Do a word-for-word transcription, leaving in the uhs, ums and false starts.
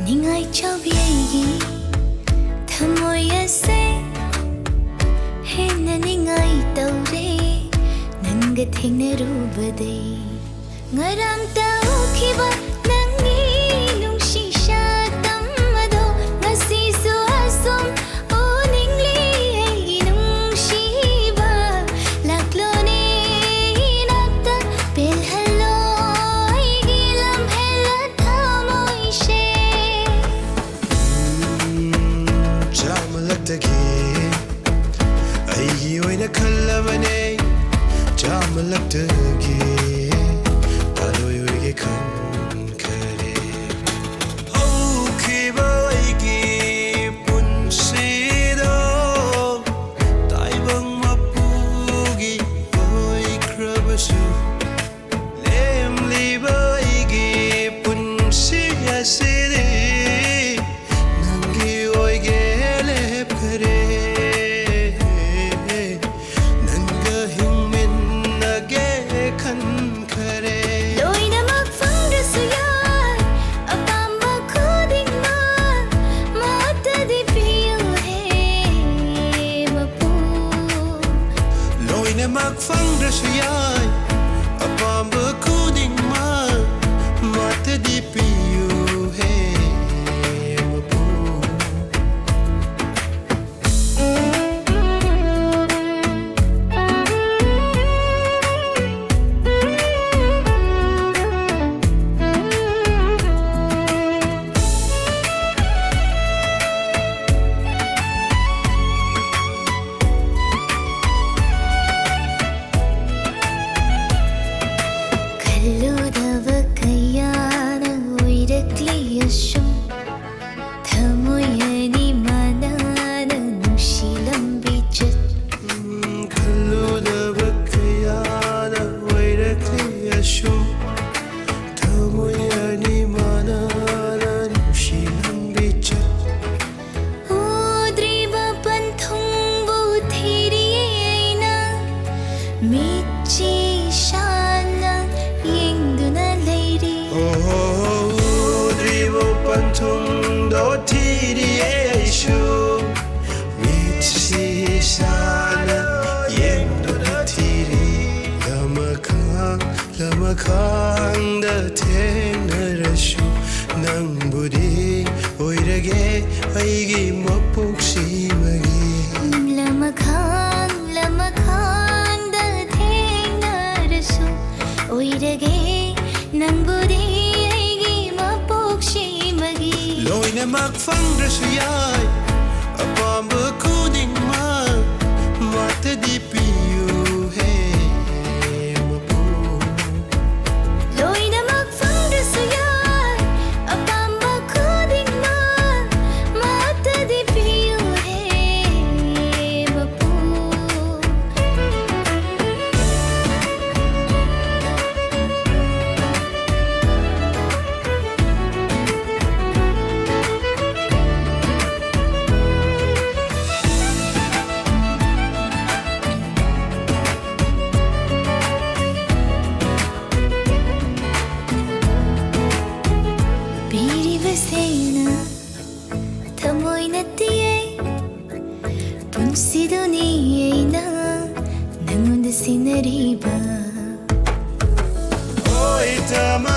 ꯅꯤꯡꯉꯥꯏ ꯆꯥꯎꯕꯤ ꯑꯩꯒꯤ ꯊꯃꯣꯏ ꯑꯁꯦ ꯍꯦꯟꯅ ꯅꯤꯡꯉꯥꯏ ꯇꯧꯔꯦ ꯅꯪꯒ ꯊꯦꯡꯅꯔꯨꯕꯗꯩ꯫ ꯉꯔꯥꯡ ꯇꯧꯈꯤꯕ ꯅꯪꯒꯤ ꯅꯨꯡꯁꯤ ꯁꯛꯇꯝ ꯑꯗꯣ ꯉꯁꯤꯁꯨ ꯑꯁꯨꯝ ꯎꯅꯤꯡꯂꯤ ꯑꯩꯒꯤ ꯅꯨꯡꯁꯤꯕ꯫ ꯂꯥꯛꯂꯣꯅꯦ ꯏꯅꯥꯛꯇ ꯄꯦꯜꯍꯜꯂꯣ ꯑꯩꯒꯤ ꯂꯝꯍꯦꯜꯂ ꯊꯃꯣꯏꯁꯦ꯫ ꯎꯝ, ꯆꯥꯃꯂꯛꯇꯒꯤ ꯑꯩꯒꯤ ꯑꯣꯏꯅ ꯈꯜꯂꯕꯅꯦ꯫ ꯆꯥꯃꯂꯛꯇꯒꯤ ꯄꯥꯂꯣꯏ ꯑꯣꯏꯒꯦ ꯈꯟꯈꯔꯦ꯫ ꯍꯧꯈꯤꯕ ꯑꯩꯒꯤ ꯄꯨꯟꯁꯤꯗꯣ ꯇꯥꯏꯕꯪ ꯃꯄꯨꯒꯤ ꯑꯣꯏꯈ꯭ꯔꯕꯁꯨ, ꯂꯦꯝꯂꯤꯕ ꯑꯩꯒꯤ ꯄꯨꯟꯁꯤ ꯑꯁꯤꯗꯤ ꯅꯪꯒꯤ ꯑꯣꯏꯒꯦ ꯂꯦꯞꯈꯔꯦ꯫ ꯅꯪꯒ ꯍꯤꯡꯃꯤꯟꯅꯒꯦ ꯈꯟꯈꯔꯦ꯫ ꯂꯣꯏꯅꯃꯛ ꯐꯪꯗ꯭ꯔꯁꯨ ꯌꯥꯏ, ꯑꯄꯥꯝꯕ ꯈꯨꯗꯤꯡꯃꯛ ꯃꯠꯇꯗꯤ ꯄꯤꯌꯨ ꯍꯦ ꯃꯄꯨ꯫ ꯂꯣꯏꯅꯃꯛ ꯐꯪꯗ꯭ꯔꯁꯨ ꯌꯥꯏ, ꯑꯄꯥꯝꯕ ꯈꯨꯗꯤꯡꯃꯛ ꯃꯠꯇꯗꯤ ꯄꯤꯌꯨ ꯍꯦ ꯃꯄꯨ꯫ ꯈꯜꯂꯨꯗꯕ ꯀꯌꯥꯅ ꯊꯨꯡꯗꯣ ꯊꯤꯔꯤꯌꯦ ꯑꯩꯁꯨ꯫ ꯃꯤꯠꯁꯤ ꯁꯥꯅ ꯌꯦꯡꯗꯨꯅ ꯊꯤꯔꯤ꯫ ꯂꯃꯈꯥꯡ ꯂꯃꯈꯥꯡꯗ ꯊꯦꯡꯅꯔꯁꯨ, ꯅꯪꯕꯨꯗꯤ ꯑꯣꯏꯔꯒꯦ ꯑꯩꯒꯤ ꯃꯄꯣꯛꯁꯤꯃꯒꯤ꯫ ꯂꯃꯈꯥꯡ ꯂꯃꯈꯥꯡꯗ ꯊꯦꯡꯅꯔꯁꯨ, ꯑꯣꯏꯔꯒꯦ ꯅꯪꯕꯨꯗꯤ ꯑꯩꯒꯤ ꯃꯄꯣꯛꯁꯤꯃꯒꯤ꯫ ꯂꯣꯏꯅꯃꯛ ꯐꯪꯗ꯭ꯔꯁꯨ ꯌꯥꯏ, ꯑꯄꯥꯝꯕ ꯈꯨꯗꯤꯡꯃꯛ ꯃꯥꯇꯗꯤ ꯄꯤꯌꯨ ꯍꯦ ꯃꯄꯨ꯫ ꯂꯣꯏꯅꯃꯛ ꯐꯪꯗ꯭ꯔꯁꯨ ꯌꯥꯏ, ꯑꯄꯥꯝꯕ ꯈꯨꯗꯤꯡꯃꯛ ꯃꯥꯇꯗꯤ ꯄꯤꯌꯨ ꯍꯦ ꯃꯄꯨ꯫ ꯄꯤꯔꯤꯕꯁꯦꯅ ꯊꯃꯣꯏ ꯅꯠꯇꯤꯌꯦ, ꯄꯨꯟꯁꯤꯗꯨꯅꯤ ꯑꯩꯅ ꯅꯉꯣꯟꯗ ꯁꯤꯟꯅꯔꯤꯕ꯫ ꯍꯣꯏ, ꯊꯃꯣꯏ